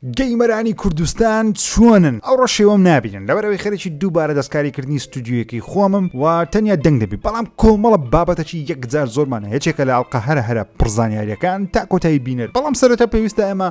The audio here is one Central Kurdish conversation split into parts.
gamer انی کوردستان چۆنن؟ ئەوڕۆ شێوەم نابینن لەبەرئەوەی خەریکی دووبارە دەستکاری کردنی ستودیۆیەکەی خۆمم و تەنیا دەنگ دەبی بەڵام کۆمەڵە بابەتەکی یەکجار زۆرمان هەیە یەکێکە لە ئەڵقە هەرە هەرە پڕ زانیاریەکان تا کۆتایی بینەر بەڵام سەرەتا پێویستە ئێمە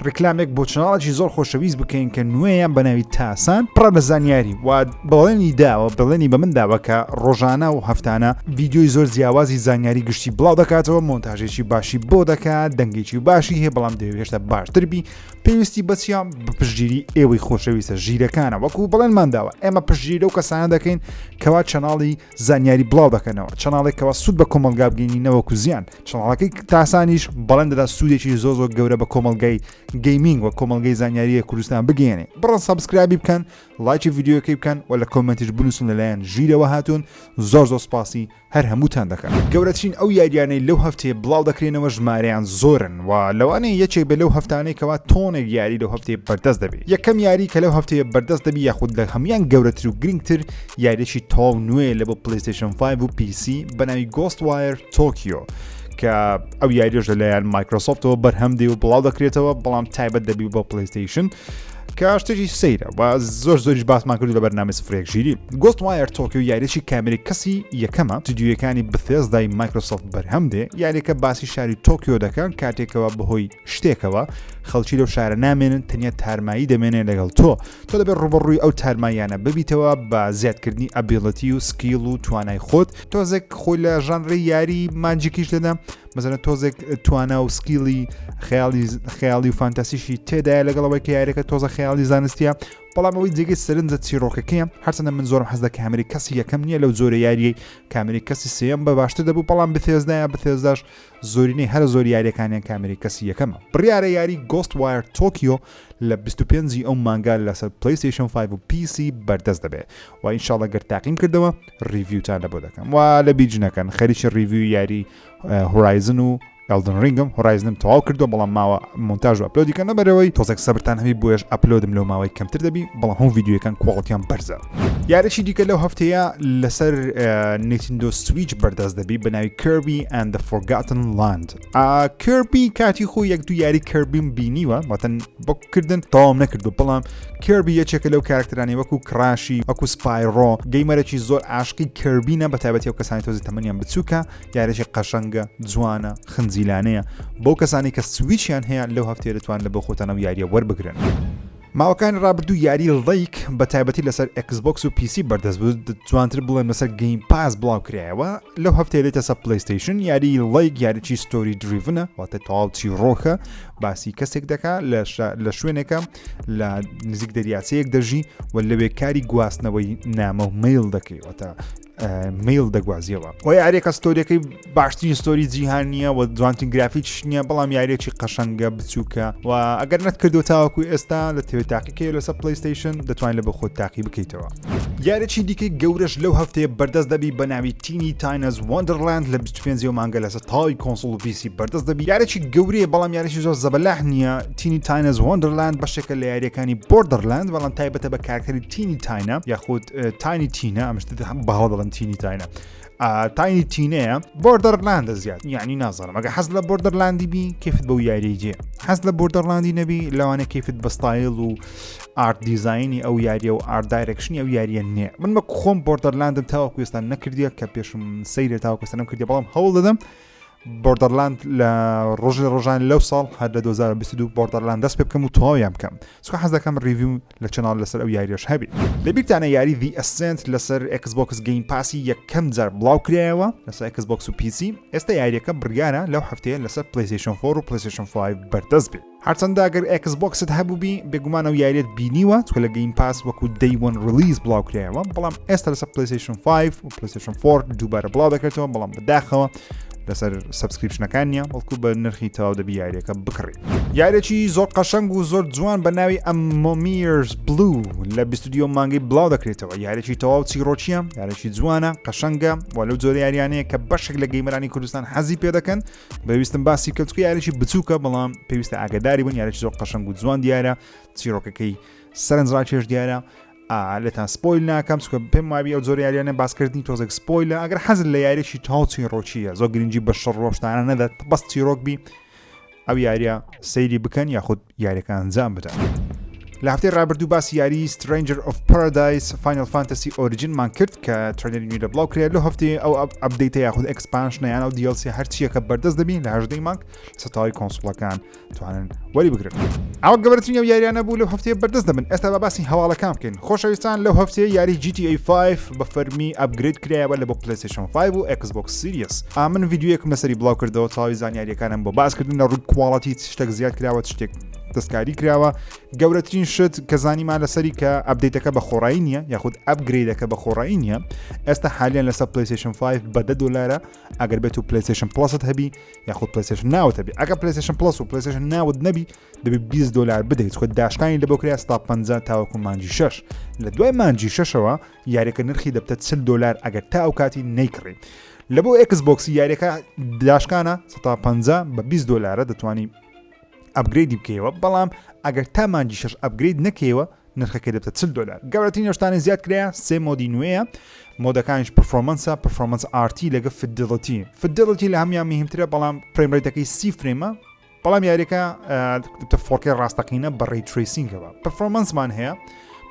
ڕیکلامێک بۆ channel ێکی زۆر خۆشەویست بکەین کە نوێیە بە ناوی تاسان پڕە لە زانیاری و بەڵێنی داوە بەڵێنی بە من داوە کە ڕۆژانە و هەفتانە ڤیدیۆی زۆر جیاوازی زانیاری گشتی بڵاو دەکاتەوە مۆنتاژێکی باشی بۆ دەکات دەنگێکی باشی هەیە بەڵام دەیەوێت هێشتا باشتر بی پێویستی بە چیە بە پشتگیری ئێوەی خۆشەویستە ژیرەکانە وەکو بەڵێنمان داوە ئێمە پشتگیری لەو کەسانە دەکەین کەوا channel ی زانیاری بڵاو دەکەنەوە channel ێک کەوا سوود بە کۆمەڵگا بگەینی نەوەکو زیان channel ەکەی تاسانیش بەڵێن دەدا سوودێکی زۆر زۆر گەورە بە کۆمەڵگای gaming و کۆمەڵگەی زانیاریە کوردستان بگەێنێ بڕۆن subscribe ی بکەن لایکی ڤیدیۆکەی بکەن و لە comment یش بنووسن لەلایەن ژیرەوە هاتوون زۆر زۆر سپاسی هەر هەمووتان دەکەم. گەورەترین ئەو یاریانەی لەو هەفتەیە بڵاو دەکرێنەوە ژمارەیان زۆرن و لەوانەیە یەکێک بێ لەو هەفتانەی کەوا تۆنێک یاری لەو هەفتەیە بەردەست دەبی. یەکەم یاری کە لەو هەفتەیە بەردەست دەبی یاخود لە هەموویان گەورەتر و گرنگتر یاریەکی تەواو نوێیە لە بۆ PlayStation 5 و PC بەناوی Ghostwire Tokyo کە ئەو یاریەش لەلایەن Microsoft ەوە بەرهەم دێ و بڵاو دەکرێتەوە بەڵام تایبەت دەبی بۆ PlayStation کە شتێکی سەیرە و زۆر زۆریش باسمان کرد لە بەرنامەی سفرێک ژیری Ghostwire Tokyo یاریی کامێرەی کەسی یەکەمە ستودیۆیەکانی Bethesda ی Microsoft بەرهەم دێ یاریەکە باسی شاری تۆکیۆ دەکەن کاتێکەوە بەهۆی شتێکەوە خەڵکی لەو شارە نامێنن تەنیا تارمایی دەمێنێ لەگەڵ تۆ تۆ دەبێت ڕوبەڕووی ئەو تارماییانە ببیتەوە بە زیادکردنی ability و skill و توانای خۆت تۆزێک خۆی لە ژانری یاری magic یش دەدا مەزەنە تۆزێک توانا و skill ی خەیاڵی خەیاڵی و فانتاسیشی تێدایە لەگەڵەوەی کە یاریەکە تۆزە خەیاڵی زانستیە بەڵام ئەوەی جێگەی سەرنجە چیرۆکەکەیە هەرچەندە من زۆرم حەز لە کامێرەی کەسی یەکەم نییە لەو جۆرە یاریەی کامێرەی کەسی سێیەم بە باشتر دەبوو بەڵام Bethesda یە Bethesda ش زۆرینەی هەرە زۆر یاریەکانیان کامێرەی کەسی یەکەمە بڕیارە یاری Ghostwire Tokyo لە 25 ی ئەو مانگا لەسەر PlayStation 5 و PC بەردەست دەبێت و ئینشاڵە گەر تاقیم کردەوە review تان لە بۆ دەکەم و لە بیرج نەکەن خەریکی review یاری Horizon و Elden Ring م Horizon م تەواو کردو بەڵام ماوە مۆنتاژ و upload ی کە نەبەرەوەی تۆزێک سەبرتان هەبی بۆیش upload م لەو ماوەی کەمتر دەبی بەڵام هەموو ڤیدیۆیەکان quality یان بەرزە یاریی دیکە لەو هەفتەیە لەسەر Nintendo Switch بەردەست دەبی بە ناوی Kirby and the Forgotten Land Kirby کاتی خۆ یەک دوو یاری Kirby م بینیوە واتن بۆکردن تەواوم نەکردو بەڵام Kirby یەکێکە لەو کارکتەرانەی وەکو Crash ی وەکو Spyro gamer ێکی زۆر عاشقی Kirby نە بە تایبەتی ئەو کەسانی تۆزی تەمەنیان بچووکە یاریی قەشەنگە جوانە خنجیلانەیە بەو کەسانی کە Switch یان هەیە لەو هەفتەیە دەتوان لە بۆ خۆتان ئەو یاریە وەربگرن. ماوەکانی ڕابردوو یاری Lake بە تایبەتی لەسەر Xbox و PC بەردەست بوو جوانتر بڵێم لەسەر Game Pass بڵاو کرایەوە لەو هەفتەیە دێتە سەر PlayStation یاری Lake یاریی story driven ە واتە تەواو چیڕۆکە باسی کەسێک دەکا لە شوێنێکە لە نزیک دەریاچەیەک دەژی و لەوێ کاری گواستنەوەی نامە و mail دەکەی واتە mail دەگوازیەوە و یاریەکە story ەکەی باشترین story جیهان نییە و جوانترین گرافیکش نییە بەڵام یاریەکی قەشەنگە بچووکە و ئەگەر نەتکردو تاوەکو ئێستا لە تێوێ تاقیکەی لەسەر PlayStation دەتوانین لە بە خۆت تاقی بکەیتەوە یاریی دیکەی گەورەش لەو هەفتەیە بەردەست دەبی بە ناوی Tiny Tina's Wonderlands لە 25 مانگە لەسەر تەواوی console و PC بەردەست دەبی یاریی گەورەیە بەڵام یاریی زۆر زەبەلاح نییە Tiny Tina's Wonderlands بەشێکە لە یاریەکانی Borderlands بەڵام تایبەتە بە کارکتەری Tiny Tina یاخود Tiny Tina ئەمش باڵ دەڵێن Teeny Tina Tiny Tina یە Borderlands ە زیاد یعنی نازانم ئەگە حەز لە Borderlands ی بی کەفت بەو یاریی جێ حەز لە Borderlands ی نەبی لەوانە کەفت بە ستایل و art design ی ئەو یاریە و art direction ی ئەو یاریە نییە من بە خۆم Borderlands م تاوەکو ئێستا نەکردیە کە پێشم سەیرە تاوەکو ئێستا نەم کردیە بەڵام هەوڵ دەدەم Borderlands لە ڕۆژ لە ڕۆژان لەو ساڵ هەر لە 2022 Borderlands دەست پێ بکەم و تەواویان بکەم چونکە حەز دەکەم review لە channel لەسەر ئەو یاریەش هەبی لەبیرتانە یاری The Ascent لەسەر Xbox Game Pass ی یەکەم جار بڵاو کرایەوە لەسەر Xbox و PC ئێستا یاریەکە بڕیارە لەو هەفتەیە لەسەر PlayStation 4 و PlayStation 5 بەردەست بێت هەرچەندە ئەگەر Xbox ت هەبووبی بێگومان ئەو یاریەت بینیوە چونکە لە Game Pass وەکو day one release بڵاو کرایەوە بەڵام ئێستا لەسەر PlayStation 5 و PlayStation 4 دووبارە بڵاو دەکرێتەوە بەڵام بەداخەوە لەسەر subscription ەکان نییە بەڵکو بە نرخی تەواو دەبی یاریەکە بکڕی یاریی زۆر قەشەنگ و زۆر جوان بە ناوی Ammomire's Blue لە 22 مانگی بڵاو دەکرێتەوە یاریی تەواو چیڕۆکیە یاریی جوانە قەشەنگە و لەو جۆرە یاریانەیە کە بەشێک لە gamer انی کوردستان حەزی پێ دەکەن بەویستم باسی بکەم چونکە یاریی بچووکە بەڵام پێویستە ئاگداری بن یاریی زۆر قەشەنگ و جوان دیارە چیرۆکەکەی سەرنجڕاکێش دیارە لێتان spoil ناکەم چونکە پێم وابی ئەو زۆر یاریانە باسکردنی تۆزێک spoil ە ئەگەر حەز لە یاریی تاو چیرۆکیە زۆر گرنگی بە شەڕ ڕۆشتانە نەدات بەس چیرۆک بی. ئەو یاریە سەیری بکەن یاخود یاریەکە ئەنجام بدەن. لە هەفتەی ڕابردوو باسی یاری Stranger of Paradise Final Fantasy Origin مان کرد کە trailer ی نوێی لە بڵاو کرا لەو هەفتەیە ئەو update ە یاخود expansion ە یان ئەو DLC هەرچیەکە بەردەست دەبین لە هەژدەی مانگ لەسەر تەواوی console ەکان توانن وەری بگرن. ئەوە گەورەترین ئەو یاریانە بوو لەو هەفتەیە بەردەست دەبن ئێستا با باسی هەواڵەکان بکەین خۆشەویستان لەو هەفتەیە یاری GTA 5 بە فەرمی upgrade کرایەوە لە بۆ PlayStation 5 و Xbox Series من ڤیدیۆیەکم لەسەری بڵاو کردەوە تەواوی زانیاریەکانم بۆ باسکردن لە ڕووی quality شتێک زیاد کراوە شتێک دەستکاری کراوە گەورەترین شت کە زانیمان لەسەری کە update ەکە بە خۆڕایی نییە یاخود upgrade ەکە بە خۆڕایی نییە ئێستا حالیان لەسەر PlayStation 5 بە دە دۆلارە ئەگەر بێت و PlayStation Plus ت هەبی یاخود PlayStation Now ت هەبی ئەگە PlayStation Plus و PlayStation Now ت نەبی دەبێت 20 دلار بدەیت خۆ داشکانی لە بۆ کرا ستا 50 تاوەکو مانجی شەش لە دوای مانجی شەشەوە یاریەکە نرخی دەبتە 40 دلار ئەگەر تا ئەو کاتی نەیکڕی لە بۆ Xbox ی یاریەکە داشکانە ستا 50 بە 20 دلارە دەتوانی upgrade ی بکەیەوە بەڵام ئەگەر تا مانگی شەش upgrade نەکەیەوە نرخەکەی دەبتە 40 دلار گەورەترین ئەو شتانەی زیاد کرایە سێ mode ی نوێیە mode ەکانیش performance ە performance RT لەگە fidelity fidelity لە هەموان مهمترە بەڵام frame rate ەکەی سی frame ە بەڵام یاریەکە دەبتە 4K ڕاستەقینە بە ray tracing ەوە performance مان هەیە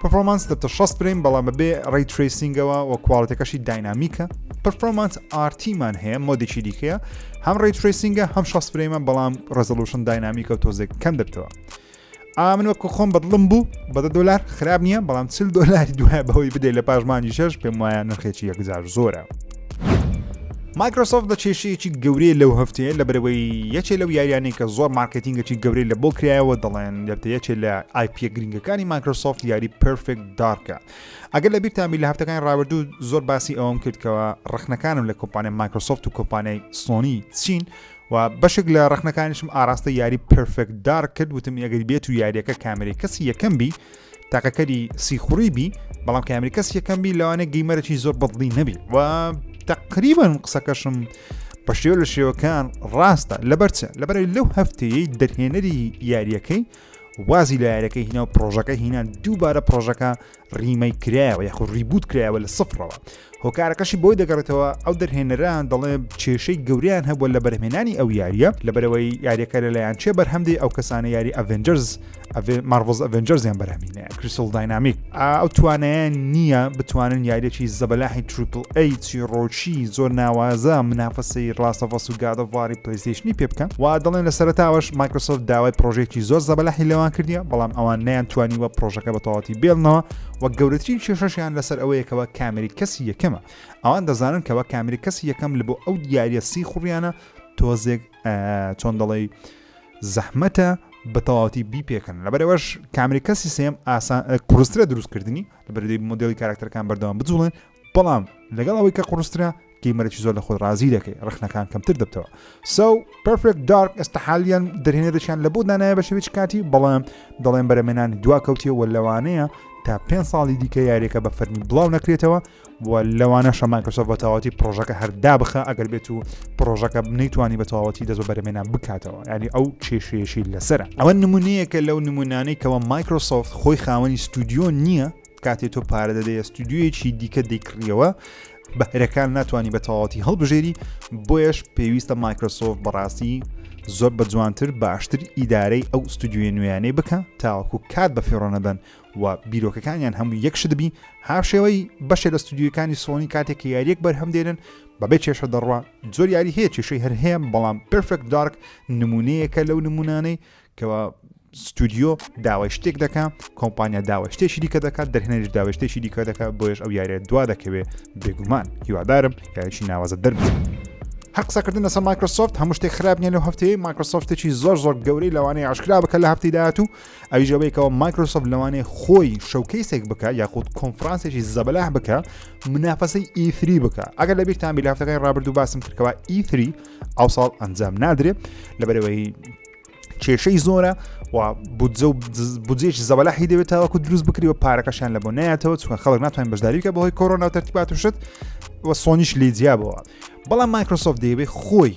performance دەبتە 60 frame بەڵام بەبێ ray tracing ەوە و quality ەکەشی dynamic ە performance RT مان هەیە mode ێکی دیکەیە هەم ray tracing ە هەم 60 frame ە بەڵام resolution dynamic ە و تۆزێک کەم دەبتەوە ئا من وەکو خۆم بەدڵم بوو بە دە دۆلار خراپ نییە بەڵام چل دۆلاری دوای بەوەی بدەیت لە پاش مانگی شەش پێم وایە نرخێکی یەکجار زۆرە. مایکرۆسۆفت لە کێشەیەکی گەورەیە لەو هەفتەیە لە بەرەوەی یەکێ لەو یاریانەی کە زۆر marketing ێکی گەورەی لە بۆ کرایەوە دەڵێن دەبتە یەکێ لە IP ە گرنگەکانی مایکرۆسۆفت یاری Perfect Dark ە ئەگەر لە بیرتان بی لە هەفتەکانی ڕابردوو زۆر باسی ئەوەم کردکەوە ڕخنەکانم لە کۆمپانیای مایکرۆسۆفت و کۆمپانیای سۆنی چین و بەشێک لە ڕەخنەکانیشم ئاراستە یاری Perfect Dark کرد وتم ئەگەر بێت و یاریەکە کامێرەی کەسی یەکەم بی تاقەکەری سیخوڕی بی بەڵام کامێرەی کەسی یەکەم بی لەوانەیە gamer ێکی زۆر بەدڵی نەبی و تقریبا قسەکەشم بە شێوە لە شێوەکان ڕاستە لەبەر چ لەبەرەوەی لەو هەفتەیەی دەرهێنەری یاریەکەی وازی لە یاریەکەی هینا و پرۆژەکە هینا دووبارە پرۆژەکە remake کرایەوە یاخود reboot کرایەوە لە سفرەوە هۆکارەکەشی بۆی دەگەڕێتەوە ئەو دەرهێنەران دەڵێ کێشەی گەوریان هەبووە لە بەرهمێنانی ئەو یاریە لەبەرەوەی یاریەکە لەلایەن چێ بەرهەمدی ئەو کەسانە یاری Avengers Marvel's Avengers یان بەرهەمینە Crystal Dynamics ئەو توانایە نییە بتوانن یاریەکی زەبەلاحی triple A چیڕۆکی زۆر ناوازە منافەسەی Last of Us و God of War ی PlayStation ی پێ بکەن و دەڵێن لە سەرەتاوەش مایکرۆسۆفت داوای پرۆژێکی زۆر زەبەلاحی لەوان کردیە بەڵام ئەوان نیان توانیوە پرۆژەکە بە تەواوەتی بێڵنەوە و گەورەترین کێشەشیان لەسەر ئەوەیە کەوا کامێرەی کەسی یەکەمە ئەوان دەزانن کەوا کامێرەی کەسی یەکەم لە بۆ ئەو دیاریە سیخوڕیانە تۆزێک چۆن دەڵێی زەحمەتە بە تەواوەتی بیپێکن لەبەرئەوەش کامێرەی کەسی سێم ئاسان قورسترە دروستکردنی لەبەرئەوەی مۆدێلی کاراکتەرەکان بەردەوام بجوڵێن بەڵام لەگەڵ ئەوەی کە قورسترە gamer ێکی زۆر لە خۆت ڕازی دەکەی ڕخنەکان کەمتر دەبتەوە so Perfect Dark ئێستا حالیان دەرهێنەرێکیان لە بۆ دانایە بە شێوەی کاتی بەڵام دەڵێن بەرەمێنانی دوا کەوتیە و لەوانەیە تا پێ ساڵی دیکە یاریەکە بە فەرمی بڵاو نەکرێتەوە و لەوانەشە مایکرۆسۆفت بە تەواوەتی پرۆژەکە هەردا بخە ئەگەر بێت و پرۆژەکە نەیتوانی بە تەواوەتی دەست بە بەرەمێنان بکاتەوە ینی ئەو کێشەیەشی لەسرە ئەوە نمونەیەکە لەو نمونانەی کەەوە مایکرۆسۆفت خۆی خاوەنی ستودیۆ نییە کاتێ تۆ پارە دەدەیە ستودیۆیەکی دیکە دەیکڕیەوە بەهرەکان ناتوانانی بە تەواوەتی هەڵبژێری بۆیەش پێویستە مایکرۆسۆفت بەڕاستی زۆر بە جوانتر باشتر ئیدارەی ئەو ستودیۆی نوێیانەی بکە تاوەکو کات بە فیڕۆ نەدەن و بیرۆکەکانیان هەموو یەک شت بی هاوشێوەی بەشێ لە ستودیۆکانی سۆنی کاتێک کە یاریەک بەرهەم دێنن بەبێ کێشە دەڕوا زۆر یاری هەیە کێشەی هەر هەیە بەڵام Perfect Dark نمونەیەکە لەو نمونانەی کەوا ستودیۆ داوای شتێک دەکا کۆمپانیا داوای شتێکی دیکە دەکات دەرهێنەریش داوای شتێکی دیکە دەکات بۆیش ئەو یاریە دوا دەکەوێت بێگومان هیوادارم یاریی ناوازە دەربچێت. هەر قسەکردن لەسەر مایکرۆسۆفت هەموو شتێک خراپ نییە لەو هەفتەیە مایکرۆسۆفتێکی زۆر زۆر گەورەی لەوانەیە ئاشکرا بکە لە هەفتەی داهاتوو ئەویش ئەوەی کەەوە مایکرۆسۆفت لەوانەیە خۆی showcase ێک بکە یاخود کۆنفرانسێکی زەبەلاح بکە منافەسەی E3 بکە ئەگەر لە بیرتان بی لە هەفتەکانی ڕابردوو باسم کردکەوە E3 ئەو ساڵ ئەنجام نادرێ لەبەرەوەی کێشەی زۆرە و بودجە و بودجەیەکی زەبەلاحی دەوێت تاوەکو دروست بکری و پارەکەشیان لە بۆ نایەتەوە چونکە خەڵک ناتوانین بەشداری بکە بەهۆی کۆرۆنا و تەرتیبات و شت و سۆنیش لێ جیابەوە بەڵام مایکرۆسۆفت دەیەوێت خۆی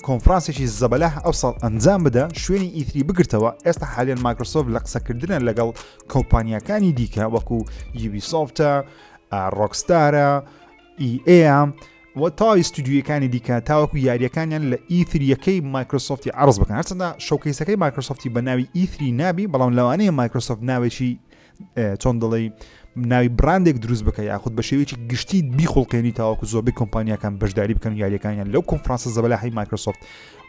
کۆنفرانسێکی زەبەلاح ئەو ساڵ ئەنجام بدە شوێنی E3 بگرتەوە ئێستا حالیان مایکرۆسۆفت لە قسەکردنە لەگەڵ کۆمپانیاکانی دیکە وەکو یوبیسۆفتە ڕۆکستارە EA. و تەواوی ستودیۆیەکانی دیکە تاوەکو یاریەکانیان لە E3 یەکەی مایکرۆسۆفتی عرض بکەن هەرچەندە showcase ەکەی مایکرۆسۆفتی بە ناوی E3 نابی بەڵام لەوانەیە مایکرۆسۆفت ناوێکی چۆن دەڵێی ناوی براندێک دروست بکە یاخود بە شێوەیەکی گشتی بیخوڵقێنی تاوەکو زۆربەی کۆمپانیاکان بەشداری بکەن یاریەکانیان لەو کۆنفرانسە زەبەلاحی مایکرۆسۆفت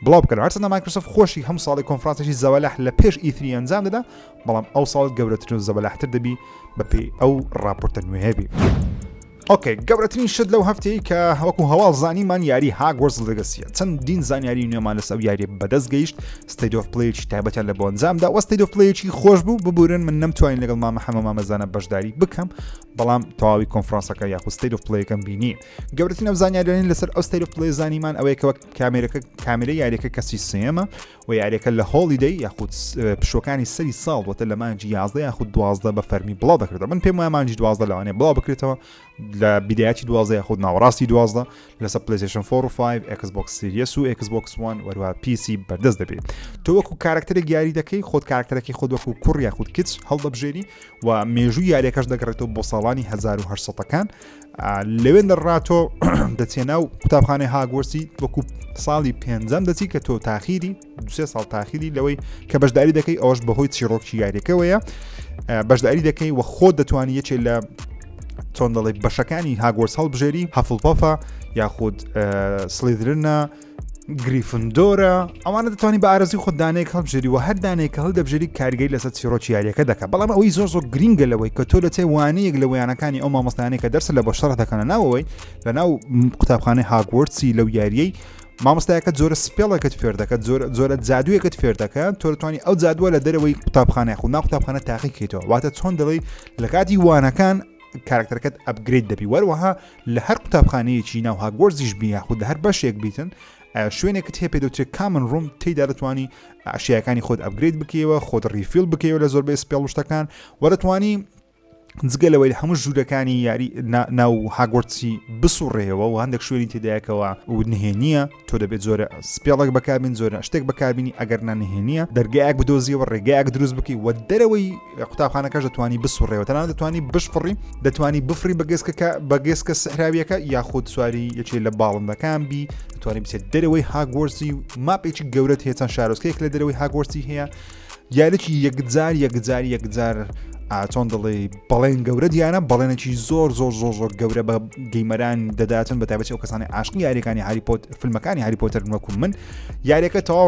بڵاو بکەن هەرچەندە مایکرۆسۆفت خۆشی هەم ساڵی کۆنفرانسێکی زەبەلاح لە پێش E3 ئەنجام دەدا بەڵام ئەو ساڵ گەورەتر و زەبەلاحتر دەبی بەپێی ئەو راپۆرتە نوێیە بی. okay گەورەترین شت لەو هەفتەیە کە وەکو هەواڵ زانیمان یاری Hogwarts Legacy یە چەندین زانیاری نوێمان لەسەر ئەو یاریە بەدەست گەیشت State of Play ێکی تایبەتیان لە بۆ ئەنجامدا وە State of Play ێکی خۆش بوو ببورن من نەمتوانین لەگەڵ مامە حەمە مامەزانە بەشداری بکەم بەڵام تەواوی کۆنفرانسەکە یاخود State of Play ەکەم بینی گەورەترین ئەو زانیاریانەی لەسەر ئەو State of Play زانیمان ئەوەیە کە وەک کامێرەکە کامێرەی یاریەکە کەسی سێیەمە و یاریەکە لە holiday یاخود پشوەکانی سەری ساڵ وەتە لە مانگی 11 یاخود 12 بە فەرمی بڵاو دەکرێتەوە من پێم وایە مانگی 12 لەوانەیە بڵاو بکرێتەوە لە بیدایەتی 12 یاخود ناوەڕاستی 12 لەسەر PlayStation 4 و 5 Xbox Series و Xbox One وەروە PC بەردەست دەبێت تۆ وەکو کارکتەرێک یاری دەکەی خۆت کارکتەرەکەی خۆت وەکو کوڕ یاخود کچ هەڵدەبژێری و مێژوو یاریەکەش دەگەڕێتەوە بۆ ساڵانی 1800ەکان لەوێندەڕا تۆ دەچێ ناو قوتابخانەی هاگۆرسی وەکو ساڵی پێنجەم دەچی کە تۆ تاخیری دوسێ ساڵ تاخیری لەوەی کە بەشداری دەکەی ئەوەش بەهۆی چیڕۆکی یاریەکەوەیە بەشداری دەکەی و خۆت دەتوانی یەکێ لە چۆن دەڵێ بەشەکانی هاگۆرس هەڵبژێری هەفڵپەفە یاخود سڵیدرنە گریفندۆرە ئەوانە دەتوانانی بە ئارەزوی خۆت دانەیەک هەڵبژێری و هەر دانەیەک کە هەڵدەبژێری کاریگەری لەسەر چیڕۆکی یاریەکە دەکات بەڵام ئەوەی زۆر زۆر گرینگە لەوەی کە تۆ دەچێت وانەیەک لە ویانەکانی ئەو مامۆستایانەی کە دەرس لە بۆ شەڕ دەکەنە ناوەوەی لە ناو قوتابخانەی هاگوەرتسی لەو یاریەی مامۆستایەکە جۆرە spell ێکت فێر دەکات جۆرە جۆرە جادوویەکت فێر دەکات تۆ دەتوانی ئەو جادووە لە دەرەوەی قوتابخانە خو ناو قوتابخانە تاقیکەیتەوە واتە چۆن دەڵێی لە کاتی وانەکان کارکتەرەکەت upgrade دەبی وەروەها لە هەر قوتابخانەیەکی ناو هاگۆرزیش بی یاخود لە هەر بەشێک بیتن شوێنێکت هەیە پێدەوترێت common room تێدا دەتوانی ئەشیاکانی خۆت upgrade بکەیەوە خۆت refill بکەیەوە لە زۆربەی spell شتەکان وە دەتوانی جگە لەوەی لە هەموو ژوورەکانی یاری ناو هاگۆرتسی بسوڕێەوە و هەندێک شوێنی تێدایکەوە و نهێنیە تۆ دەبێت جۆرە spell ێک بەکاربین جۆرە شتێک بەکاربینی ئەگەر نا نهێنیە دەرگایەک بدۆزیەوە ڕێگایەک دروست بکەی و دەرەوەی قوتابخانەکەش دەتوانی بسوڕێەوە تەنانەت دەتوانی بشفڕی دەتوانی بفری بە گێسکەکە بە گێسکە سحراویەکە یاخود سواری یەکێ لە باڵندەکان بی دەتوانی بچێت دەرەوەی هاگۆرسی map ێکی گەورەت هەیە چەند شارۆچکەیەک لە دەرەوەی هاگۆرسی هەیە یاریی یەکجار یەکجار یەکجار چۆن دەڵێ بەڵێن گەورە دیارە بەڵێنێکی زۆر زۆر زۆر زۆر گەورە بە gamer ان دەداتن بە تایبەتی ئەو کەسانی عاشقی یاریەکانی هاری پۆت فیلمەکانی هاری پۆتەر وەکو من یاریەکە تەواو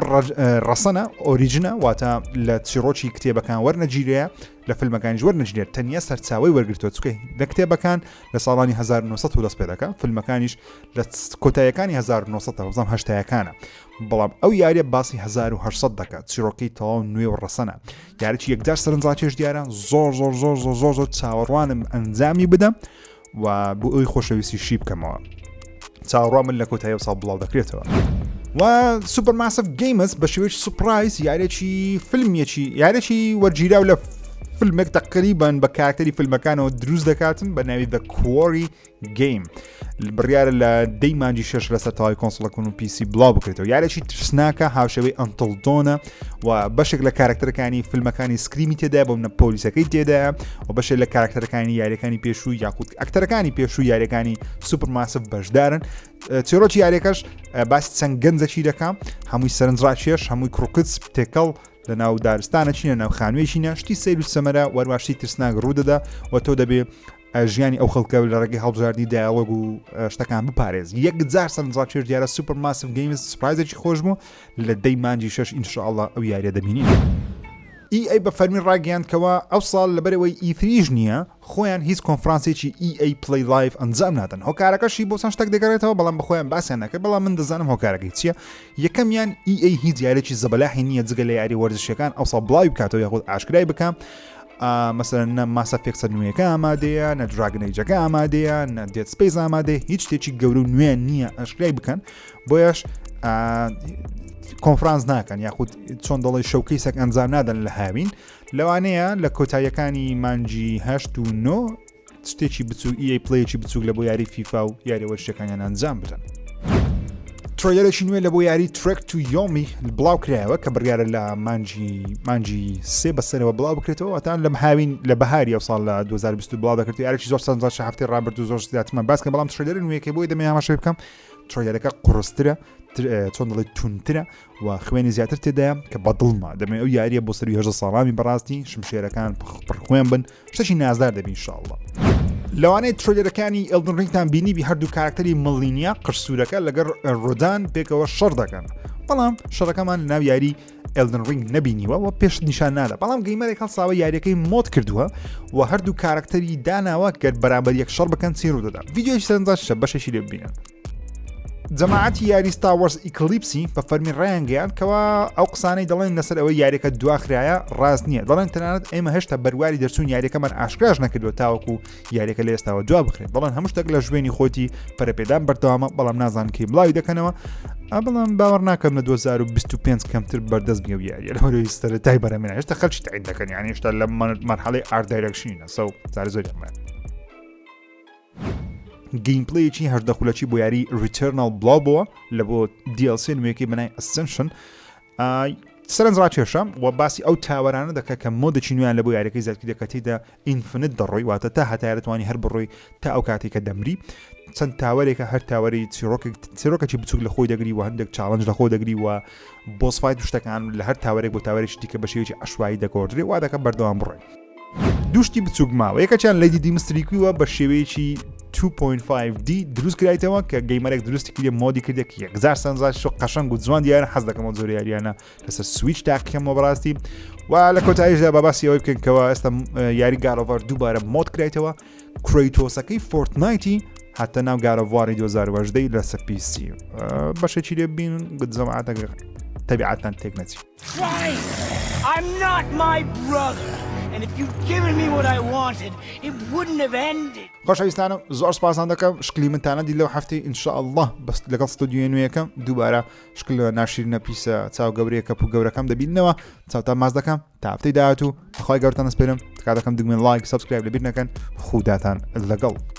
ڕەسەنە original ە واتە لە چیڕۆکی کتێبەکان وەرنەگیرەیە لە فیلمەکانیش وەرنەگیرێت تەنیا سەرچاوی وەرگرتووە چونکە لە کتێبەکان لە ساڵانی 1900 دەست پێ دەکات فیلمەکانیش لە کۆتایەکانی 1900 بزانم هەشتایەکانە بەڵام ئەو یاریە باسی 1800 دەکات چیرۆکەی تەواو نوێ و ڕەسەنە یاریی یەکجار سەرنجڕاکێش دیارە زۆر زۆر زۆر زۆر زۆر زۆر چاوەڕوانم ئەنجامی بدەم و بۆ ئەوی خۆشەویستی شی بکەمەوە چاوەڕوان من لە کۆتایی ساڵ بڵاو دەکرێتەوە و Supermassive Games بە شێوەی surprise یارێکی فیلمێکی یارێکی وەرگیراو لە فیلمێک تقریبان بە کارکتەری فیلمەکانەوە دروست دەکاتن بە ناوی The Quarry Game بڕیارە لە دەی مانگی شەش لەسەر تەواوی console ەکان و PC بڵاو بکرێتەوە یارێکی ترسناکە هاوشێوەی Until Dawn ە و بەشێک لە کارکتەرەکانی فیلمەکانی Scream ی تێدا بۆ منە پۆلیسەکەی تێدایە و بەشێک لە کارکتەرەکانی یاریەکانی پێشوو یاخود ئەکتەرەکانی پێشوو یاریەکانی Supermassive بەشدارن چیرۆکی یاریەکەش باسی چەند گەنجەکی دەکا هەمووی سەرنجڕاکێش هەمووی کوڕکچ تێکەڵ لە ناو دارستانەچینە ناو خانوویەکی شتی سەیر و سەمەرە وەرواشتی ترسناک ڕوودەدا و تۆ دەبێ ژیانی ئەو خەڵکە لە ڕێگەی هەڵبژاردنی dialogue و شتەکان بپارێز یەکجار سەرنجڕاکێش دیارە Supermassive Games surprise ێکی خۆش بوو لە دەی مانگی شەش ئینشاءاللە ئەو یاریە دەبینین. EA بە فەرمی ڕاگەیاند کەوا ئەو ساڵ لەبەرئەوەی E3 یش نییە خۆیان هیچ کۆنفرانسێکی EA Play Live ئەنجام نادەن هۆکارەکەشی بۆ چەند شتێک دەگەڕێتەوە بەڵام بەخۆیان باسیان نەکرد بەڵام من دەزانم هۆکارەکەی چییە یەکەمیان EA هیچ یاریی زەبەلاحی نییە جگە لە یاری وەرزشیەکان ئەو ساڵ بڵاوی بکاتەوە یاخود ئاشکرای بکە مەسەلەن نە Mass Effect ە نوێیەکە ئامادەیە نە Dragon Age ەکە ئامادەیە نە Dead Space ئامادەیە هیچ شتێکی گەورە و نوێ نییە ئاشکرای بکەن بۆیەش کۆنفرانس ناکەن یاخود چۆن دەڵی showcase ێک ئەنجام نادەن لە هاوین لەوانەیە لە کۆتاییەکانی مانگی هەشت و نۆ شتێکی بچوو EA Play ێکی بچووک لە بۆ یاری فیفا و یاری وەرزشەکانیان ئەنجام بدەن. trailer ێکی نوێ لە بۆ یاری Trek to Yomi بڵاو کرایەوە کە بڕیارە لە مانجی مانجی سێ بەسەرەوە بڵاو بکرێتەوە واتان لەم هاوین لە بەهاری ئەو ساڵ لە 2020 بڵاو دەکرێت یارێکی زۆر سەرنجڕاکێشە هەفتەی ڕابردوو زۆر زیاترمان باس کە بەڵام trailer نوێیەکەی بۆی دەمێ هەمەشەی بکەم trailer ەکە قورسترە چۆن دەڵێت تونترە و خوێنی زیاتر تێدایە کە بەدڵمە دەمێ ئەو یاریە بۆ سەروی هەژە ساڵامی بەڕاستی شمشێرەکان پڕخوێن بن شتێکی نازدار دەبی انشاءاللە. لەوانەیە trailer ەکانی Elden Ring تان بینیبی هەردوو کارکتەری مڵینیا قرسوورەکە لەگەڵ ڕۆدان پێکەوە شەڕ دەکەن بەڵام شەڕەکەمان ناو یاری Elden Ring نەبینیوە و پێشت نیشان نادا بەڵام gamer ێک هەڵساوە یاریەکەی mod کردووە و هەردوو کارکتەری داناوە گەر بەرامبەر یەک شەڕ بکەن چی ڕوودەدا ڤیدیۆی سەرنجڕاکێشە بەشێکی لێ ببینن. جەماعەتی یاری Star Wars Eclipse ی بە فەرمی ڕایانگەیاند کەوا ئەو قسانەی دەڵێن لەسەر ئەوەی یاریەکە دواخرایە ڕاست نییە دەڵێن تەنانەت ئێمە هێشتا بەرواری دەرچوون یاریەکەمان ئاشکراش نەکردووە تاوەکو یاریەکە لە ئێستاوە دوا بخرێت بەڵام هەموو شتێک لە شوێنی خۆتی پەرەپێدان بەردەوامە بەڵام نازان کەی بڵاوی دەکەنەوە بەڵام باوەڕ ناکەم لە 2025 کەمتر بەردەست بێ و یاریە لەوەی سەرەتای بەرەمێنە هێشتا خەلکی تعین دەکەن یان هێشتا لە مەرحەڵەی art direction ینە سەو زار زۆریان gameplay ێکی 18 خولەکی بۆ یاری Returnal بڵاو بووە لە بۆ DLC نوێیەکەی بەنای Ascension سەرنج ڕاکێشە و باسی ئەو tower انە دەکە کە mode ێکی نوێیان لە بۆ یاریەکەی زیادکردە کە تێیدا infinite دەڕۆی واتە تا هەتایە دەتوانی هەر بڕۆی تا ئەو کاتێک کە دەمری چەند tower ێکە هەر tower ی چیرۆکێک چیرۆکێکی بچوک لە خۆی دەگری و هەندێک challenge لە خۆ دەگری و boss fight و شتەکان لە هەر tower ێک بۆ tower ێکی دیکە بە شێوەیەکی عەشوایی دەگۆڕدرێ وا دەکە بەردەوام بڕۆی دوشتی بچوک ماوە یەکەچیان Lady Dimitrescu وە بە شێوەیەکی 2.5D دروست کرایتەوە کە gamer ێک دروستی کردی mod ی کردێک یەکجار سەنجا شو قەشەنگ و جوان دیارە حەز دەکەمەوە زۆر یاریانە لەسەر سویچ تاقیکەمەوە بەڕاستی و لە کۆتاییشدا بە باسی ئەوەی بکەین کەەوە ئێستا یاری God of War دووبارە mod کرایتەوە Kratos ەکەی Fortnite ی هاتە ناو God of War ی 2018 لەسەر PC بەشێکی لێ بین جەماعەتەکە تەبیعەتان تێک نەچی I'm not my brother, and if you'd given me what I wanted, it wouldn't have ended. خۆشەویستانم زۆر سپاسان دەکەم شکلی منتانە دی لەو هەفتەی ان شاء الله بەس لەگەڵ ستۆدیۆ نوێیەکەم دووبارە شکل ناشرینە پیسە چاو گەورەیە کەپ و گەورەکەم دەبینەوە چاوتان ماز دەکەم تا هەفتەی داهاتوو بەخوای گەورەتان ئەسپێرم تکا دەکەم دگمێن like subscribe لەبیر نەکەن خوداتان لەگەڵ.